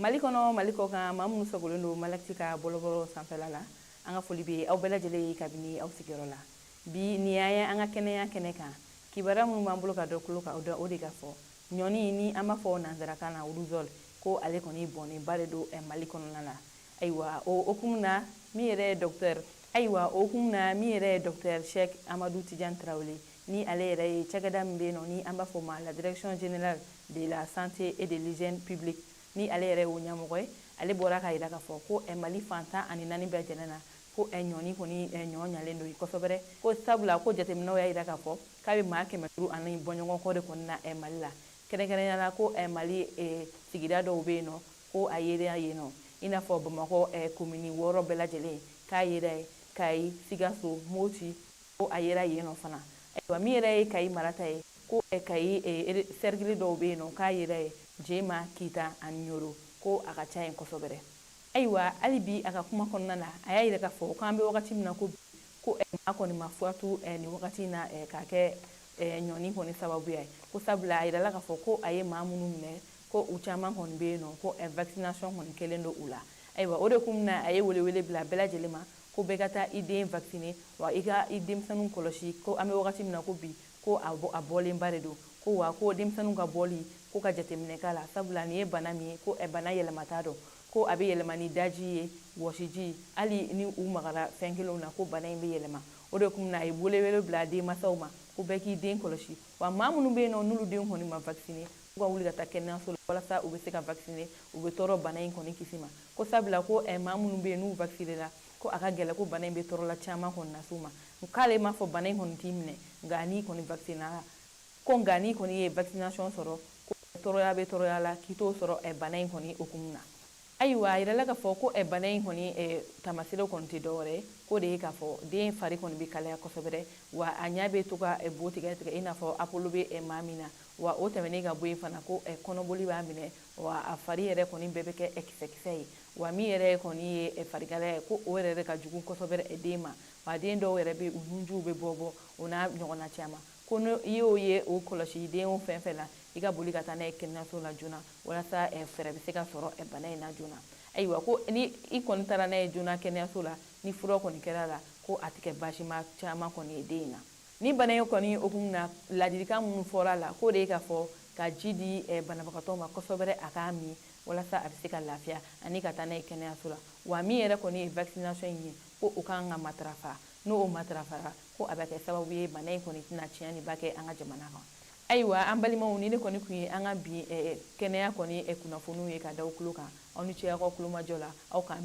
Mali kɔnɔ, Mali kɔ kan, maa minnu sagolen don Malakiti ka bɔlɔbɔlɔ sanfɛla la, an ka foli bɛ aw bɛɛ lajɛlen ye kabini aw sigiyɔrɔ la. Bi nin y'an ye an ka kɛnɛya kɛnɛ kan. Kibaruya minnu b'an bolo ka dɔ tulo kan, o de ka fɔ ɲɔni ni an b'a fɔ nanzarakan na rougeole, ko ale kɔni bɔnnenba de don Mali kɔnɔna la. Ayiwa, o hukumu na, min yɛrɛ ye docteur, ayiwa, o hukumu na, min yɛrɛ ye docteur Cheikh Amadou Tidiane Traoré, ni ale yɛrɛ ye cakɛda min bɛ yen nɔ ni an b'a fɔ o ma la Direction générale de la santé et de l'hygiène publique, ni ale yɛrɛ y'o ɲɛmɔgɔ ye, ale bɔra k'a jira k'a fɔ ko Mali fan 14 bɛɛ lajɛlen na, ko ɲɔni kɔni ɲɔ ɲalen don kosɛbɛ, ko sabula ko jateminɛw y'a jira k'a fɔ k'a bɛ maa 500 ani bɔɲɔgɔn kɔ de kɔni na Mali la. Kɛrɛnkɛrɛnnenya la, ko Mali sigida dɔw bɛ yen nɔ, ko a yera yen nɔ, i n'a fɔ Bamakɔ komini 6 bɛɛ lajɛlen, k'a yera yen, Kayi, Sikaso, Moti, ko a yera yen nɔ fana. Ayiwa, min yɛrɛ ye Kayi mara ta ye, ko Kayi cercle dɔw bɛ yen nɔ, k'a yera yen, Jema, Kita ani Ɲoro, ko a ka ca yen kosɛbɛ. Ayiwa, hali bi a ka kuma kɔnɔna na, a y'a jira k'a fɔ k'an bɛ wagati min na ko ko maa kɔni ma fatu nin wagati in na k'a kɛ ɲɔni kɔni sababuya ye, ko sabula a yirala k'a fɔ ko a ye maa minnu minɛ, ko u caman kɔni bɛ yen nɔ, ko vaccination kɔni kɛlen don u la. Ayiwa, o de kun na a ye welewele bila bɛɛ lajɛlen ma ko bɛɛ ka taa i den vacciner, wa i ka i denmisɛnninw kɔlɔsi, ko an bɛ wagati min na ko bi, ko a bɔlenba de don, ko wa ko denmisɛnninw ka bɔli ko ka jateminɛ k'a la, sabula nin ye bana min ye, ko bana yɛlɛmata dɔn, ko a bɛ yɛlɛma ni daji ye, wɔsiji, hali ni u magara fɛn kelenw na, ko bana in bɛ yɛlɛma. O de kun na a ye welewele bila denmansaw ma ko bɛɛ k'i den kɔlɔsi, wa maa minnu bɛ yen nɔ, n'olu den kɔni ma vacciner, u ka wuli ka taa kɛnɛyaso la walasa u bɛ se ka vacciner, u bɛ tɔɔrɔ bana in kɔni kisi ma, ko sabula ko maa minnu bɛ yen n'u vacciner la, ko a ka gɛlɛn ko bana in bɛ tɔɔrɔla caman kɔni lase u ma. K'ale m'a fɔ bana in kɔni t'i minɛ, nka n'i kɔni vacciner la, ko nka n'i kɔni ye vaccination sɔrɔ, ko tɔɔrɔya bɛ tɔɔrɔya la k'i t'o sɔrɔ bana in kɔni hukumu na. Ayiwa, a yirala k'a fɔ ko bana in kɔni taamasiyɛnw kɔni tɛ dɔwɛrɛ ye, k'o de ye k'a fɔ den fari kɔni bɛ kalaya kosɛbɛ, wa a ɲɛ bɛ to ka bo tigɛ tigɛ i n'a fɔ apolo bɛ maa min na, wa o tɛmɛnen ka bɔ yen fana, ko kɔnɔboli b'a minɛ, wa a fari yɛrɛ kɔni bɛɛ bɛ kɛ kisɛkisɛ ye, wa min yɛrɛ kɔni ye farikalaya ye, ko o yɛrɛ de ka jugu kosɛbɛ den ma, wa den dɔw yɛrɛ bɛ u nunjiw bɛ bɔ bɔ, o n'a ɲɔgɔnna caman. Ko ni i y'o ye, o kɔlɔsi den o fɛn fɛn la, i ka boli ka taa n'a ye kɛnɛyaso la joona walasa fɛɛrɛ bɛ se ka sɔrɔ bana in na joona. Ayiwa, ko ni i kɔni taara n'a ye joona kɛnɛyaso la, ni fura kɔni kɛra la, ko a tɛ kɛ baasima caman kɔni ye den in na. Ni bana in kɔni hukumu na, ladilikan minnu fɔra a la, k'o de ye k'a fɔ ka ji di banabagatɔ ma kosɛbɛ a k'a min walasa a bɛ se ka lafiya, ani ka taa n'a ye kɛnɛyaso la, wa min yɛrɛ kɔni ye vaccination in ye, ko o kan ka matarafa. N'o matarafara, ko a bɛ kɛ sababu ye bana in kɔni tɛna tiɲɛniba kɛ an ka jamana kan. Ayiwa, an balimaw, ni ne kɔni tun ye an ka bi kɛnɛya kɔni kunnafoniw ye ka da aw tulo kan. Aw ni ce aw ka kulomajɔ la. Aw k'an